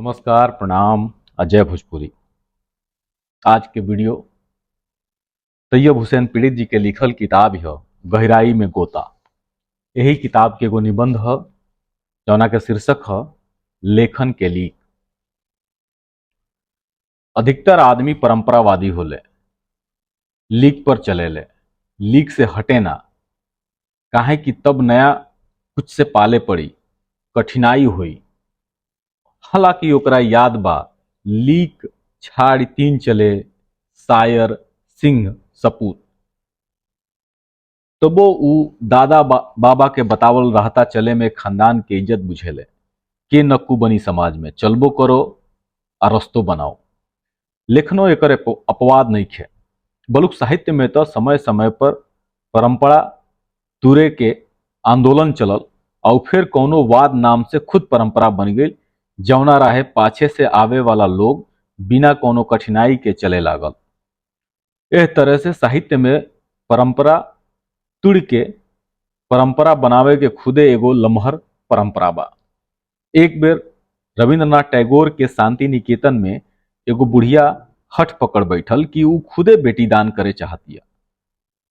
नमस्कार, प्रणाम। अजय भोजपुरी। आज के वीडियो तैयब हुसैन पीड़ित जी के लिखल किताब ह गहराई में गोता। यही किताब के एगो निबंध ह जौना के शीर्षक ह लेखन के लीक। अधिकतर आदमी परंपरावादी होले, लीक पर चलेले, लीक से हटे ना, काहे कि तब नया कुछ से पाले पड़ी, कठिनाई होई। हालांकि ओकरा याद बा, लीक छाड़ तीन चले सायर सिंह सपूत। तबो ऊ दादा बाबा के बतावल रहता चले में खानदान के इज्जत बुझेले। के नक्कू बनी समाज में चलबो करो आ रस्तो बनाओ। लेखनो एकर अपवाद नहीं खे, बलुक साहित्य में तो समय समय पर परंपरा तुरे के आंदोलन चलल और फिर कोनो वाद नाम से खुद परंपरा बन गई, जौना राहे पाछे से आवे वाला लोग बिना कोनो कठिनाई के चले लागल। एह तरह से साहित्य में परंपरा तुड़ के परंपरा बनावे के खुदे एगो लमहर परंपरा बा। एक बेर रविंद्रनाथ टैगोर के शांति निकेतन में एगो बुढ़िया हठ पकड़ बैठल कि ऊ खुदे बेटी दान करे चाहतिया।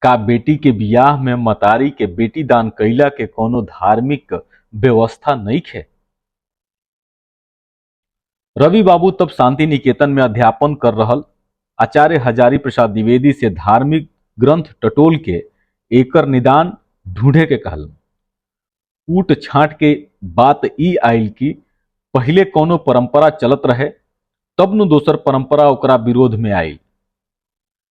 का बेटी के बियाह में मतारी के बेटी दान कैला के कोनो धार्मिक व्यवस्था नहीं खे? रवि बाबू तब शांति निकेतन में अध्यापन कर रहल आचार्य हजारी प्रसाद द्विवेदी से धार्मिक ग्रंथ टटोल के एकर निदान ढूंढे के कहलन। कूट छांट के बात ई आयल कि पहिले कोनो परंपरा चलत रहे तब नु दोसर परंपरा ओकरा विरोध में आई।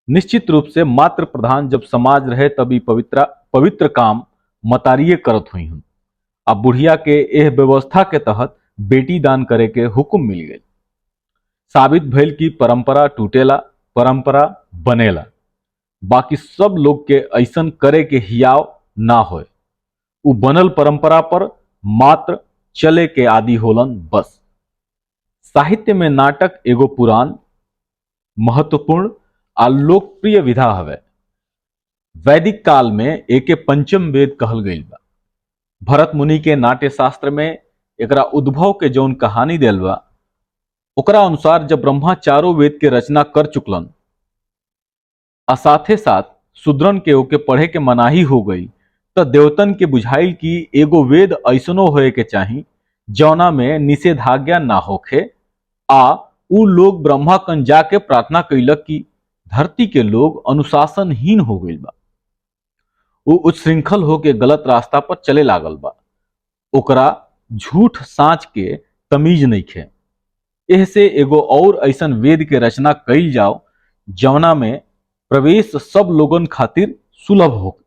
निश्चित रूप से मातृ प्रधान जब समाज रहे तब ई पवित्र काम मतारिये करत हुई हन। अब बुढ़िया के एह व्यवस्था के तहत बेटी दान करे के हुक्म मिल गई। साबित भइल कि परंपरा टूटेला, परंपरा बनेला, बाकी सब लोग के ऐसन करे के हियाव ना होए। उ बनल परंपरा पर मात्र चले के आदि होलन बस। साहित्य में नाटक एगो पुरान, महत्वपूर्ण आ लोकप्रिय विधा हवे। वैदिक काल में एके पंचम वेद कहल गईल बा। भरत मुनि के नाट्य शास्त्र में एकरा उद्भव के जौन कहानी देल बा, ओकरा अनुसार जब ब्रह्मा चारों वेद के रचना कर चुकलन आ साथे साथ शूद्रन के ओके पढ़े के मनाही हो गई, त देवतन के बुझाइल कि एगो वेद ऐसनो होए के चाही जौना में निषेधाज्ञा ना होखे। आ ऊ लोग ब्रह्मा कन जाके प्रार्थना कैलक कि धरती के लोग अनुशासनहीन हो गइल बा, ऊ उच्छृंखल होके गलत रास्ता पर चले लागल बा, ओकरा झूठ साँच के तमीज नइखे। एह से एगो और ऐसन वेद के रचना कइल जाओ जौना में प्रवेश सब लोगन खातिर सुलभ हो,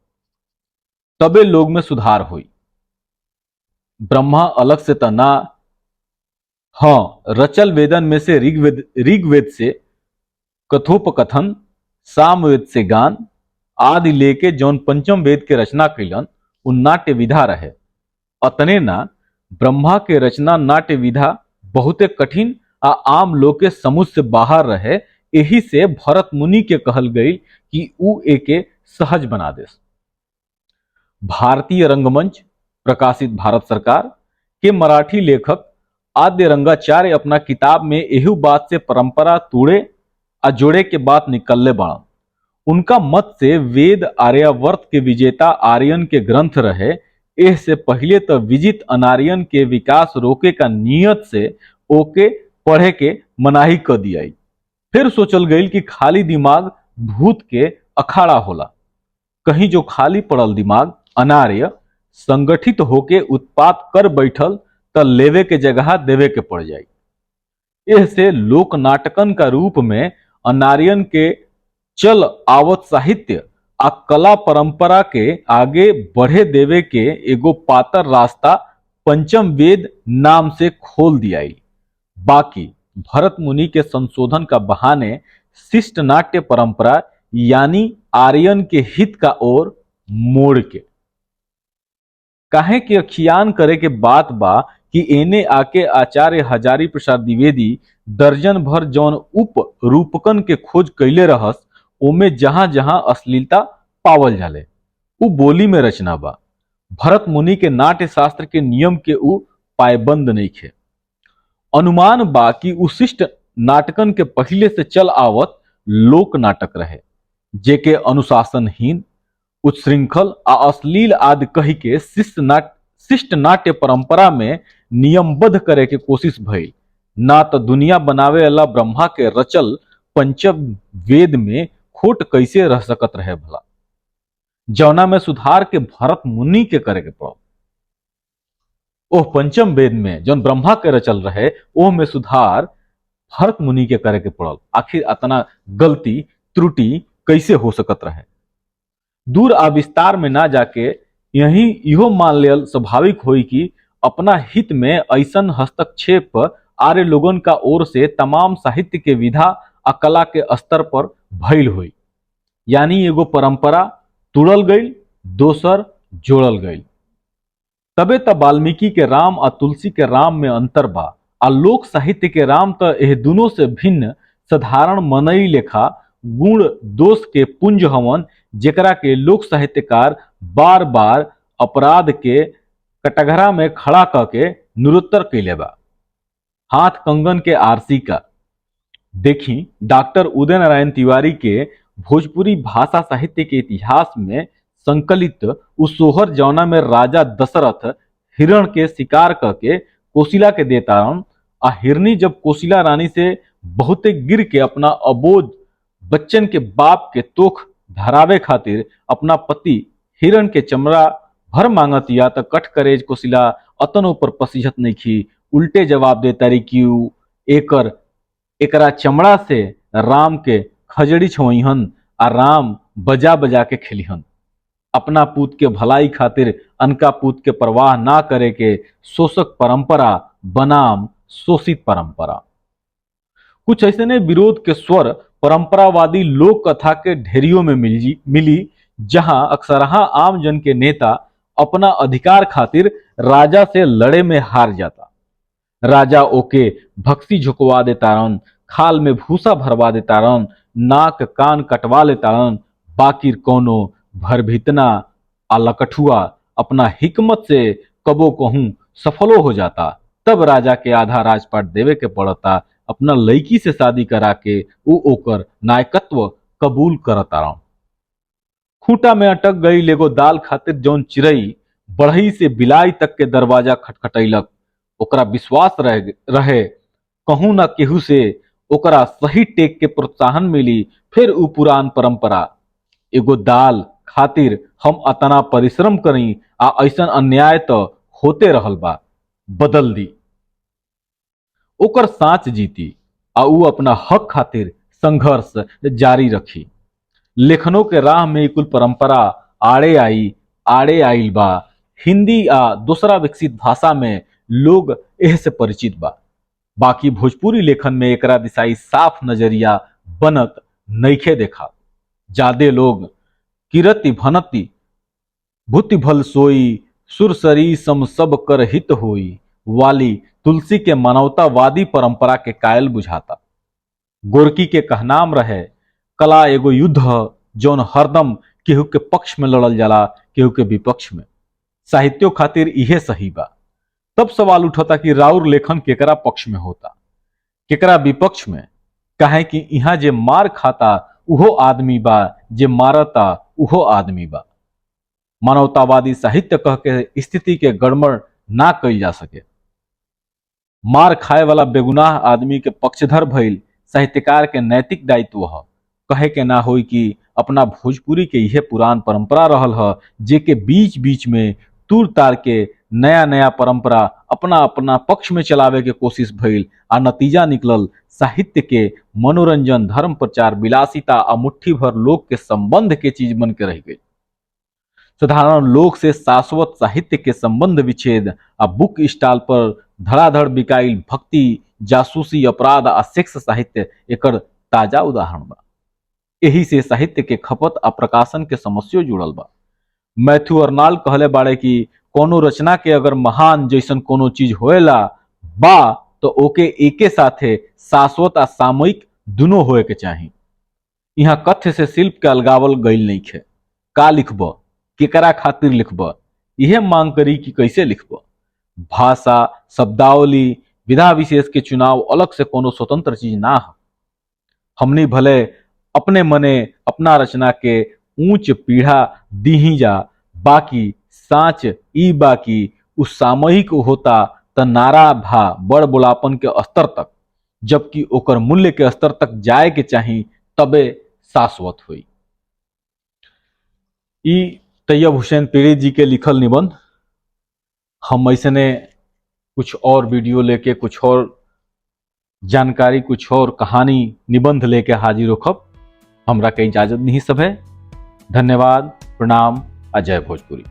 तबे लोग में सुधार होई। ब्रह्मा अलग से त ना, हाँ, रचल वेदन में से ऋग्वेद से कथोपकथन, सामवेद से गान आदि लेके जौन पंचम वेद के रचना कैलन उ नाट्य विधा रहे। अतने ना, ब्रह्मा के रचना नाट्य विधा बहुते कठिन आ आम लोग के समझ से बाहर रहे। एही से भरत मुनि के कहल गई कि ऊ एके सहज बना देस। भारतीय रंगमंच प्रकाशित भारत सरकार के मराठी लेखक आद्य रंगाचार्य अपना किताब में एहू बात से परंपरा तोड़े आ जोड़े के बात निकलले बाड़न। उनका मत से वेद आर्यावर्त के विजेता आर्यन के ग्रंथ रहे। एह से पहले तो विजित अनार्यन के विकास रोके का नियत से ओके पढ़े के मनाही कर दियाई। फिर सोचल गई कि खाली दिमाग भूत के अखाड़ा होला, कहीं जो खाली पड़ल दिमाग अनार्य संगठित होके उत्पात कर बैठल त लेवे के जगह देवे के पड़ जाई। एह से लोक नाटकन का रूप में अनार्यन के चल आवत साहित्य आ कला परंपरा के आगे बढ़े देवे के एगो पातर रास्ता पंचम वेद नाम से खोल दियाई। बाकी भरत मुनि के संशोधन का बहाने शिष्ट नाट्य परंपरा यानी आर्यन के हित का ओर मोड़ के काहे के अखियान करे के बात बा कि एने आके आचार्य हजारी प्रसाद द्विवेदी दर्जन भर जौन उप रूपकन के खोज कैले रहस, ओमे जहां जहां अश्लीलता पावल जाले उ बोली में रचना बा। भरत मुनि के नाट्य शास्त्र के नियम के उ पायबंद नहीं खे। अनुमान बा कि उ शिष्ट नाटकन के पहिले से चल आवत लोक नाटक रहे, जेके अनुशासनहीन, उच्छृंखल आ अश्लील आदि कही के शिष्ट नाट्य परंपरा में नियमबद्ध करे के कोशिश भइल। ना तो दुनिया बनावे वाला ब्रह्मा के रचल पंचम वेद में खोट कैसे रह सकत रहे भला, जौना में सुधार के भरत मुनि के करे के पड़ल। ओह पंचम वेद में जौन ब्रह्मा के रचल रहे ओह में सुधार भरत मुनि के करे के पड़ल। आखिर अतना गलती त्रुटि कैसे हो सकत रहे? दूर आ विस्तार में ना जाके यही इहो मान लियल स्वाभाविक होई कि अपना हित में ऐसन हस्तक्षेप आर्य लोगन का ओर से तमाम साहित्य के विधा आ कला के स्तर पर भइल हुई। यानी एगो परंपरा तुड़ल गईल, दोसर जोड़ल गईल। तबे त वाल्मीकि के राम आ तुलसी के राम में अंतर बा आ लोक साहित्य के राम त एह दोनों से भिन्न साधारण मनई लेखा गुण दोष के पुंज हवन, जेकरा के लोक साहित्यकार बार बार अपराध के कटघरा में खड़ा क के निरुत्तर कैले बा। हाथ कंगन के आरसी का देखी डॉक्टर उदय नारायण तिवारी के भोजपुरी भाषा साहित्य के इतिहास में संकलित उ सोहर जौना में राजा दशरथ हिरण के शिकार करके कोशिला के देतारन आ हिरनी जब कोशिला रानी से बहुते गिर के अपना अबोध बच्चन के बाप के तोख धरावे खातिर अपना पति हिरण के चमड़ा भर मांगतिया त कट करेज कोशिला अतन ऊपर पसीझत नइखी, उल्टे जवाब दे तारी कि उ एकर एकरा चमड़ा से राम के खजड़ी छवइहन आ राम बजा बजा के खेलिहन। अपना पूत के भलाई खातिर अनका पूत के परवाह ना करे के शोषक परंपरा बनाम शोषित परंपरा। कुछ ऐसे विरोध के स्वर परंपरावादी लोक कथा के ढेरियों में मिली, जहां अक्सरहा आम जन के नेता अपना अधिकार खातिर राजा से लड़े में हार जाता। राजा ओके भक्सी झुकवा देतारन, खाल में भूसा भरवा देतारन, नाक कान कटवा लेतारन, बाकी कोनो भरभितना आ लकठुआ अपना हिकमत से कबो कहूं सफलो हो जाता। तब राजा के आधा राजपाट देवे के पड़ता, अपना लड़की से शादी करा के उ ओकर नायकत्व कबूल करतारन। खूंटा में अटक गई एगो दाल खातिर जौन चिरई बढ़ई से बिलाई तक के दरवाजा खटखटैलक, ओकरा विश्वास रहे कहूं ना केहू से ओकरा सही टेक के प्रोत्साहन मिली। फिर उ पुरान परंपरा एगो दाल खातिर हम अतना परिश्रम करी आ ऐसन अन्याय तो होते रहल बा, बदल दी। ओकर साँच जीती आ उ अपना हक खातिर संघर्ष जारी रखी। लेखनों के राह में कुल परंपरा आड़े आइल बा। हिंदी आ दूसरा विकसित भाषा में लोग एह से परिचित बा, बाकी भोजपुरी लेखन में एकरा दिशाई साफ नजरिया बनत नइखे देखा। जादे लोग किरति भनति भूति भल सोई सुरसरी सम सब कर हित होई वाली तुलसी के मानवतावादी परंपरा के कायल बुझाता। गोरकी के कहनाम रहे कला एगो युद्ध ह जौन हरदम केहू के पक्ष में लड़ल जाला, केहू के विपक्ष में। साहित्यों खातिर इहे सही बा। तब सवाल उठता कि राउर लेखन केकरा पक्ष में होता, केकरा विपक्ष में? काहे कि यहाँ जे मार खाता उहो आदमी बा, जे मारता उहो आदमी बा। मानवतावादी साहित्य कह के स्थिति के गड़बड़ ना कइल जा सके। मार खाए वाला बेगुनाह आदमी के पक्षधर भइल साहित्यकार के नैतिक दायित्व ह। कहे के ना होई कि अपना भोजपुरी के यह पुरान परंपरा रहल ह, जे के बीच बीच में तूर तार के नया नया परंपरा अपना अपना पक्ष में चलावे के कोशिश भइल आ नतीजा निकलल साहित्य के मनोरंजन, धर्म प्रचार, विलासिता आ मुट्ठी भर लोग के संबंध के चीज बन के रह गई। साधारण लोग से शाश्वत साहित्य के संबंध विच्छेद आ बुक स्टॉल पर धड़ाधड़ बिकाइल भक्ति, जासूसी, अपराध आ सेक्स साहित्य एकर ताजा उदाहरण बा। एही से साहित्य के खपत आ प्रकाशन के समस्या जुड़ल बा। मैथ्यू अर्नाल्ड कहले बाड़े कि कोनो रचना के अगर महान जैसन कोनो चीज होएला बा तो ओके एके साथे शाश्वत आ सामयिक दुनो होए के चाही। यहाँ कथ्य से शिल्प के अलगावल गईल नहीं खे। का लिखब, केकरा खातिर लिखब, यह मांग करी कि कैसे लिखब। भाषा, शब्दावली, विधा विशेष के चुनाव अलग से कोनो स्वतंत्र चीज ना हो। हमनी भले अपने मने अपना रचना के ऊंच पीढ़ा दीही जा, बाकी साँच ई बाकी उ सामयिक होता त नारा भा बड़ बोलापन के स्तर तक, जबकि ओकर मूल्य के स्तर तक जाए के चाही, तबे शाश्वत हुई। ई तैयब हुसैन पीड़ित जी के लिखल निबंध। हम ऐसने कुछ और वीडियो लेके, कुछ और जानकारी, कुछ और कहानी निबंध लेके हाजिर होखब। हमरा के इजाजत नहीं सब है। धन्यवाद, प्रणाम, अजय भोजपुरी।